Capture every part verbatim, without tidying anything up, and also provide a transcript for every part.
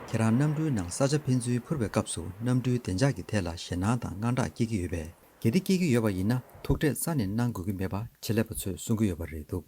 ཁྱེད་རང་གནམ་གྲུའི་ནང་ས་ཆ་ཕན་ཚུན་འཕུར་བའི་སྐབས་སུ་གནམ་གྲུའི་བདེ་འཇགས་ཀྱི་ཐད་ལ་ཞེད་སྣང་དང་དངངས་སྐྲག་སྐྱེ་གི་ཡོད་པས། གལ་ཏེ་སྐྱེ་གི་ཡོད་པ་ཡིན་ན། ཐུགས་ཁྲལ་རྩ་ནས་གནང་དགོས་ཀྱི་མེད་པ་ཆེད་ལས་པ་ཚོས་གསུང་གི་ཡོད་པ་རེད་འདུག།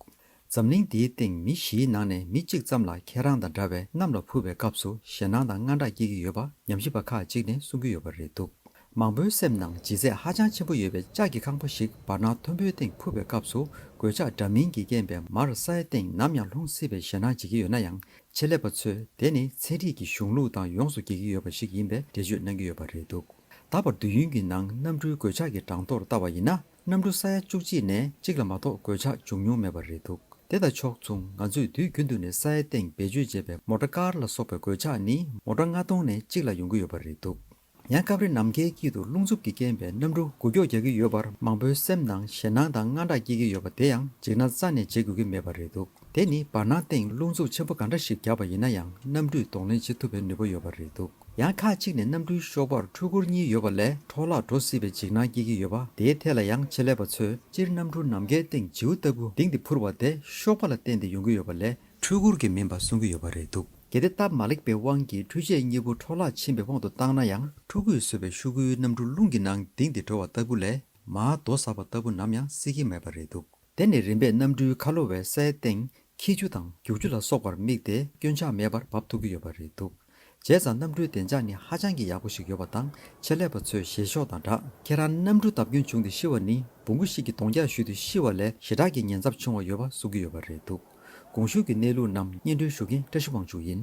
འཛམ་གླིང་འདིའི་སྟེང་མི་བཞིའི་ནང་ནས་མི་གཅིག་ཙམ་ལ་ཁྱེད་རང་དང་འདྲ་བའི་གནམ་ལ་འཕུར་བའི་སྐབས་སུ་ཞེད་སྣང་དང་དངངས་སྐྲག་སྐྱེ་གི་ཡོད་པ་ཉམས་ཞིབ་པ་ཁག་ཅིག་ནས་གསུང་གི་ཡོད་པ་རེད་འདུག། མང་པོའི་སེམས་ནང་ལྗིད་ཚད་ཧ་ཅང་ཆེན་པོ་ཡོད་པའི་ལྕགས་ཀྱི་རྐང་པ་ཞིག་བར་སྣང་མཐོན་པོའི་སྟེང་འཕུར་བའི་སྐབས་སུ། གོད་ཆག་འདྲ་མིན་གྱི་རྐྱེན་པས་མར་ས་ཡ་སྟེང་ནམ་ཡང་ལྷུང་སྲིད་པའི་ཞེད་སྣང་བྱེད་ཀྱི་ཡོད་ན་ཡང་། ཆེད་ལས་པ་ཚོས་དེ་ནི་ཚན་རིག་གི་གཞུང་ལུགས་དང་ཡོངས་སུ་འགལ་གྱི་ཡོད་པ་ཞིག་ཡིན་པའི་འགྲེལ་བརྗོད་གནང་གི་ཡོད་པ་རེད་འདུག། ད་བར་དུས་ཡུན་གྱི་ནང་གནམ་གྲུའི་གོད་ཆག་གི་གྲངས་ཐོར་ལྟ་བ་ཡིན་ན། གནམ་གྲུ་ས་ཡ་བཅུ་གཅིག་ནས་གཅིག་ལ་མ་གཏོགས་གོད་ཆག་བྱུང་མྱོང་མེད་པ་རེད་འདུག། དེ་དང་ཕྱོགས་མཚུངས། ང་ཚོས་དུས་རྒྱུན་དུ་ནས་ས་ཡ་སྟེང་བེད་སྤྱོད་བྱས་པའི་མོ་ཊ་ཀར་ལ་སོགས་པའི་གོད་ཆག་ནི་མོ་ཊ་ལྔ་སྟོང་ནས་གཅིག་ལ་ཡོང་གི་ཡོད་པ་རེད་འདུག། ཡང་སྐབས་རེ་ནམ་མཁའི་དཀྱིལ་དུ་རླུང་འཚུབ་ཀྱི་རྐྱེན་པས་གནམ་གྲུ་འགུལ་སྐྱོད་རྒྱག་གི་ཡོད་པར་མང་པོའི་སེམས་ནང་ཞེད་སྣང་དང་དངངས་སྐྲག་སྐྱེ་གི་ཡོད་པ་དེ་ཡང་འཇིགས་སྣང་རྩ་ནས་བྱེད་དགོས་ཀྱི་མེད་པ་རེད་འདུག། དེ་ནི་བར་སྣང་སྟེང་རླུང་འཚུབ་ཆེན་པོ་ག་འདྲ་ཞིག་བརྒྱབ་པ་ཡིན་ན་ཡང་གནམ་གྲུས་གདོང་ལེན་བྱེད་ཐུབ་པའི་ནུས་པ་ཡོད་པ་རེད་འདུག། ཡང་ཁག་ཅིག་ནས་གནམ་གྲུའི་གཤོག་པར་འཕྲུལ་འཁོར་གཉིས་ཡོད་པ་ལས་འཕྲོ་བརླག་འགྲོ་སྲིད་པའི་འཇིགས་སྣང་སྐྱེ་གི་ཡོད་པ་དེའི་ཐད་ལ་ཡང་ཆེད་ལས་པ་ཚོས་སྤྱིར་གནམ་གྲུ་ནམ་མཁའི་སྟེང་བྱིའུ་ལྟ་བུ་ལྡིང་སྟེ་འཕུར་བ་དེ་གཤོག་པ་ལ་བརྟེན་ཏེ་ཡོང་གི་ཡོད་པ་ལས། འཕྲུལ་འཁོར་གྱི་མིན་པ་གསུང་གི་ཡོད་པ་རེད་འདུག། གལ་ཏེ་སྟབས་མ་ལེགས་པའི་དབང་གིས་འཕྲུལ་ཆས་གཉིས་པོ་འཕྲོ་བརླག་ཕྱིན་པའི་དབང་དུ་བཏང་ན་ཡང་། ཕྲུ་གུས་བཟོས་པའི་ཤོག་གུའི་གནམ་གྲུ་རླུང་གི་ནང་ལྡིང་སྟེ་འགྲོ་བ་ལྟ་བུ་ལས་མར་རྡོ་ཟ་བ་ལྟ་བུ་ནམ་ཡང་སྲིད་ཀྱི་མེད་པ་རེད་འདུག། དེ་ནི་རིམ་པས་གནམ་གྲུའི་ཁ་ལོ་བས་ས་ཡ་སྟེང་འཁྱིལ་རྒྱུ་དང་རྒྱུག་རྒྱུ་ལ་སོགས་པར་དམིགས་ཏེ་སྐྱོན་ཆག་མེད་པར་འབབ་ཐུབ་ཀྱི་ཡོད་པ་རེད་འདུག། བྱས་ཙང་གནམ་གྲུའི་བདེ་འཇགས་ནི་ཧ་ཅང་གི་ཡག་པོ་ཞིག་ཡོད་པ་དང་། ཆེད་ལས་པ་ཚོས་བཞེས་ཕྱོགས་དང་སྦྲགས། ཁྱེད་རང་གནམ་གྲུ་བརྡབ་སྐྱོན་བྱུང་སྟེ་ཤི་བ་ནི་འབུང་པོ་ཞིག་གིས་གདོང་རྒྱག་ཞུས་ཏེ་ཤི་བ་ལས་ཞེ་དྲག་གི་ཉེན་ཚབས་ཆུང་བ་ཡོད་པ་གསུང་གི་ཡོད་པ་རེད་འདུག། གོང་ཞུས་ཀྱི་གནས་ལུགས་རྣམས་སྙན་སྒྲོན་ཞུ་མཁན་བཀྲ་ཤིས་དབང་ཕྱུག་ཡིན།